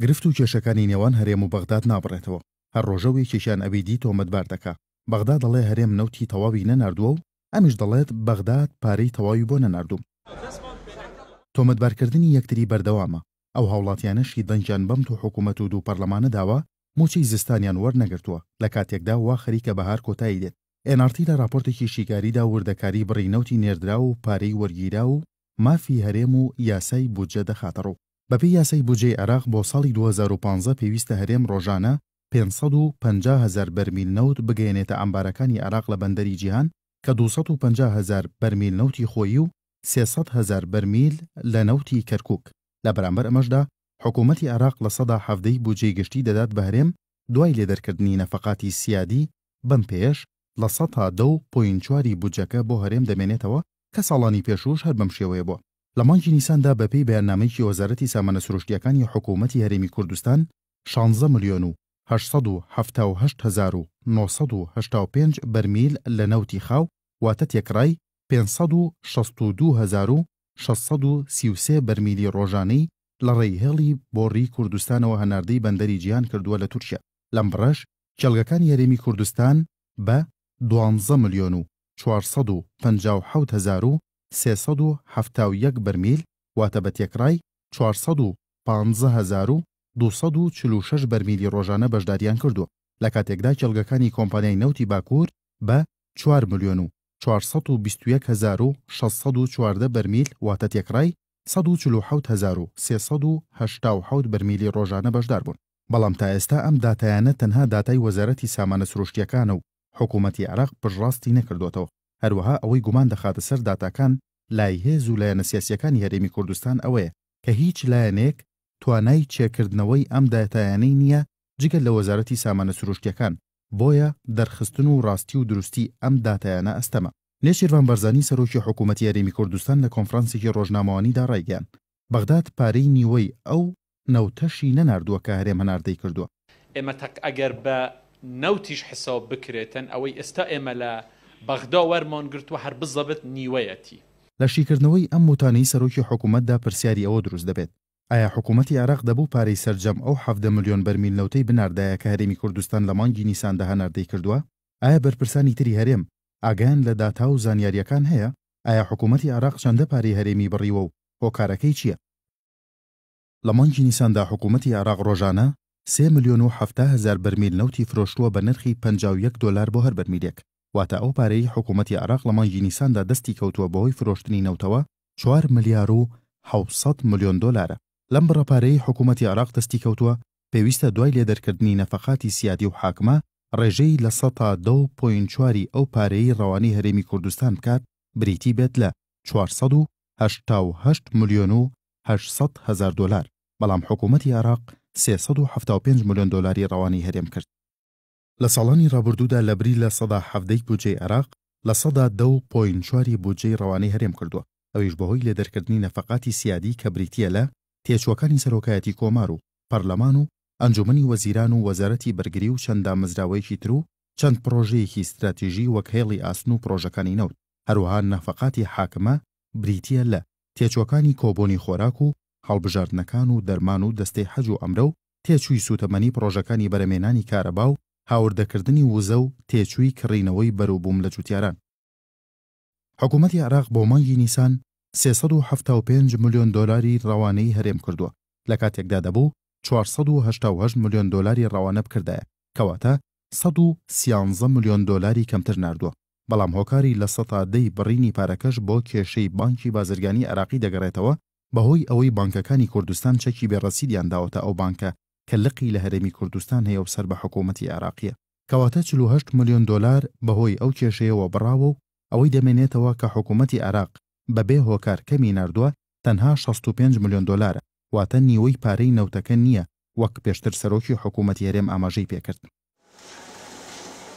گرفت و کێشەکانی نێوان هەرێم و بەغداد نابڕێتەوە، هەر ڕۆژە و یەکێکیان ئەوی دی تۆمەتبار دەکا. بەغدا دەڵێ هەرێم نەوتی تەواوی نەناردووە و ئەمیش دەڵێت بەغداد پارەی تەواوی بۆ نەناردووم. تۆمەتبارکردنی یەکتری بەردەوامە، ئەو هاوڵاتیانەشی دەنگیان بەم دوو حکومەت و دوو پەرلەمانە داوە، مووچەی زستانیان وەرنەگرتووە، لە کاتێکدا وا خەریکە بەهار کۆتایی دێت. ئێن ئاڕ تی لە ڕاپۆرتێکی شیکاریدا وردەکاری بڕی نەوتی نێردراو و پارەی وەرگیراو و مافی هەرێم و یاسای بودجە دەخاتەڕوو. بەپێی یاسای بودجەی عێراق بۆ ساڵی 2015 پێویستە هەرێم ڕۆژانە 550 هەزار بەرمیل نەوت بگەیەنێتە عەمبارەکانی عێراق لە بەندەری جیهان کە 250 هەزار بەرمیل نەوتی خۆیی و 300 هەزار بەرمیل لە نەوتی کەرکوک. لە بەرامبەر ئەمەشدا حکومەتی عێراق 17% ی بودجەی گشتی دەدات بە هەرێم دوای لێدەرکردنی نەفەقاتی سیادی، بەم پێیەش 10% و point چواری بودجەکە بۆ هەرێم دەمێنێتەوە کە ساڵانی پێشووش هەر بەم شێوەیە بووە. لە مانگی نیساندا بەپێی بەیاننامەیەکی وەزارەتی سامانە سروشتییەکانی حکوومەتی هەرێمی کوردستان، شانزە ملیۆن و 878 هەزار و 985 بەرمیل لە نەوتی خاو واتە تێکڕای 562 هەزار و 633 بەرمیلی ڕۆژانەی لە ڕێی هێڵی بۆڕی کوردستانەوە هەناردەی بەندەری جیهان کردووە لە تورکیا. لەم بڕەش کێڵگەکانی هەرێمی کوردستان بە دوانزە ملیۆن و 457 هەزار و 371 بەرمیل واتە بە تێکڕای 415 هەزار و 246 بەرمیلی ڕۆژانە بەشداریان کردووە، لە کاتێکدا کێڵگەکانی کۆمپانیای نەوتی باکوور بە چوار ملیۆن و 421 هەزار و 614 بەرمیل واتە تێکڕای 147 هەزار و 387 بەرمیلی ڕۆژانە بەشدار بوون. بەڵام تا ئێستا ئەم داتایانە تەنها داتای وەزارەتی سامانە سروشتییەکانە و حکوومەتی عێراق پشتڕاستی نەکردۆتەوە. هەروەها ئەوەی گومان دەخاتە سەر داتاکان لای هێز و لایەنە سیاسییەکانی هەرێمی کوردستان ئەوەیە کە هیچ لایەنێک توانای چێکردنەوەی ئەم داتایانەی نییە جگە لە وەزارەتی سامانە سروشتییەکان، بۆیە دەرخستن و ڕاستی و دروستی ئەم داتایانە ئەستەمە. نێچیرڤان بارزانی سەرۆکی حکوومەتی هەرێمی کوردستان لە کۆنفرانسێکی ڕۆژنامەوانیدا ڕایگەیاند، بەغداد پارەی نیوەی ئەو نەوتەشی نەناردووە کە هەرێم هەناردەی کردووە. ئێمە تەق ئەگەر بە نەوتیش حساب بکرێتن ئەوەی ئێستا ئێمە لە بەغدا وەرمان گرتووە هەر بزەبت نیوەیەتی. لە شیکردنەوەی ئەم وتانەی سەرۆکی حکومەتدا پرسیاری ئەوە دروست دەبێت، ئایا حکومەتی عێراق دەبوو پارەی سەرجەم ئەو 17 ملیۆن بەرمیل نەوتەی بناردایە کە هەرێمی کوردستان لە مانگی نیساندا هەناردەی کردووە؟ ئایا بەرپرسانی تری هەرێم ئاگایان لە داتا و زانیارییەکان هەیە؟ ئایا حکومەتی عێراق چەندە پارەی هەرێمی بڕیوە و هۆکارەکەی چییە؟ لە مانگی نیساندا حکومەتی عێراق ڕۆژانە سێ ملیۆن و 70 هەزار بەرمیل نەوتی فرۆشتووە بە نرخی 51 دۆلار بۆ هەر بەرمیلێک، واتە ئەو پارەیەی حکومەتی عێراق لە مانگی نیساندا دەستی کەوتووە بەهۆی فرۆشتنی نەوتەوە چوار ملیار و 700 ملیۆن دۆلارە. لەم بڕە پارەیەی حکومەتی عێراق دەستی کەوتووە پێویستە دوای لێدەرکردنی نەفەقاتی سیادی و حاکمە ڕێژەی لە سەتا دە و point چواری ئەو پارەیەی ڕەوانەی هەرێمی کوردستان بکات بریتی بێت لە 488 ملیۆن و 800 هەزار دۆلار، بەڵام حکوومەتی عێراق 375 ملیۆن دۆلاری ڕەوانەی هەرێم کرد. لە ساڵانی ڕابردوودا لەبری 17% ی بودجەی عێراق، 10% و point چواری بودجەی ڕەوانەی هەرێم کردووە، ئەویش بەهۆی لێدەرکردنی نەفەقاتی سیادی کە بریتییە لە تێچووەکانی سەرۆکایەتی کۆمار و پەرلەمان و ئەنجومەنی وەزیران و وەزارەتی بەرگری و چەند دامەزراوەیەکی تر و چەند پڕۆژەیەکی ستراتیژی وەک هێڵی ئاسن و پڕۆژەکانی نەوت. هەروەها نەفەقاتی حاکمە بریتییە لە تێچووەکانی کۆبۆنی خۆراک و هەڵبژاردنەکان و دەرمان و دەستەی حەج و عەمرە و تێچووی سووتەمەنی پڕۆژەکانی بەرەمێنانی کارەبا و هاوردەکردنی وزە و تێچووی کڕینەوەی بەروبووم لە جووتیاران. حکوومەتی عێراق بۆ مانگی نیسان 375 ملیۆن دۆلاری ڕەوانەی هەرێم کردووە، لە کاتێکدا دەبوو 488 ملیۆن دۆلاری ڕەوانە بکردایە، کەواتە 113 ملیۆن دۆلاری کەمتر ناردووە. بەڵام هۆکاری 10% ی بڕینی پارەکەش بۆ کێشەی بانکی بازرگانی عێراقی دەگەڕێتەوە، بەهۆی ئەوەی بانکەکانی کوردستان چەکی بێ ڕەسیدیان داوەتە ئەو بانکە کە لقی لە هەرێمی کوردستان هەیە و سەر بە حکوومەتی عێراقییە. کەواتە 48 ملیۆن دۆلار بەهۆی ئەو کێشەیەوە بڕاوە و ئەوەی دەمێنێتەوە کە حکوومەتی عێراق بەبێ هۆکار کەمی ناردووە تەنها 65 ملیۆن دۆلارە، واتە نیوەی پارەی نەوتەکە نییە وەک پێشتر سەرۆکی حکوومەتی هەرێم ئاماژەی پێکرد.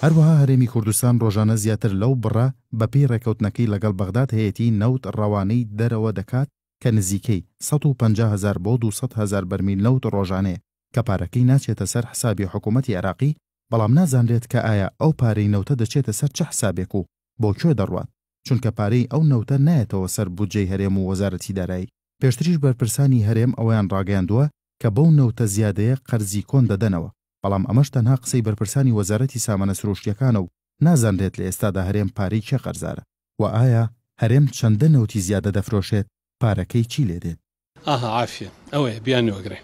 هەروەها هەرێمی کوردستان ڕۆژانە زیاتر لەو بڕە بەپێی ڕێکەوتنەکەی لەگەڵ بەغداد هەیەتی نەوت ڕەوانەی دەرەوە دەکات کە نزیکەی 150 هەزار بۆ 200 هەزار بەرمیل نەوت ڕۆژانەیە کە پارەکەی ناچێتە سەر حسابی حکوومەتی عێراقی، بەڵام نازانرێت کە ئایا ئەو پارەی نەوتە دەچێتە سەر چ حسابێک و بۆ کوێ دەڕوات، چونکە پارەی ئەو نەوتە نایەتەوە سەر بودجەی هەرێم و وەزارەتی دارایی. پێشتریش بەرپرسانی هەرێم ئەوەیان ڕاگەیاندووە. کە بەو نەوتە زیادەیە قەرزی کۆن دەدەنەوە، بەڵام ئەمەش تەنها قسەی بەرپرسانی وەزارەتی سامانە سروشتیەکانە و نازانرێت لە ئێستادا هەرێم پارەی کێ قەرزارە و ئایا هەرێم چەندە نەوتی زیادە دەفرۆشێت پارەکەی چی لێدێت. ئاها عافیە ئەوەیە بیانوو ئەگرێ.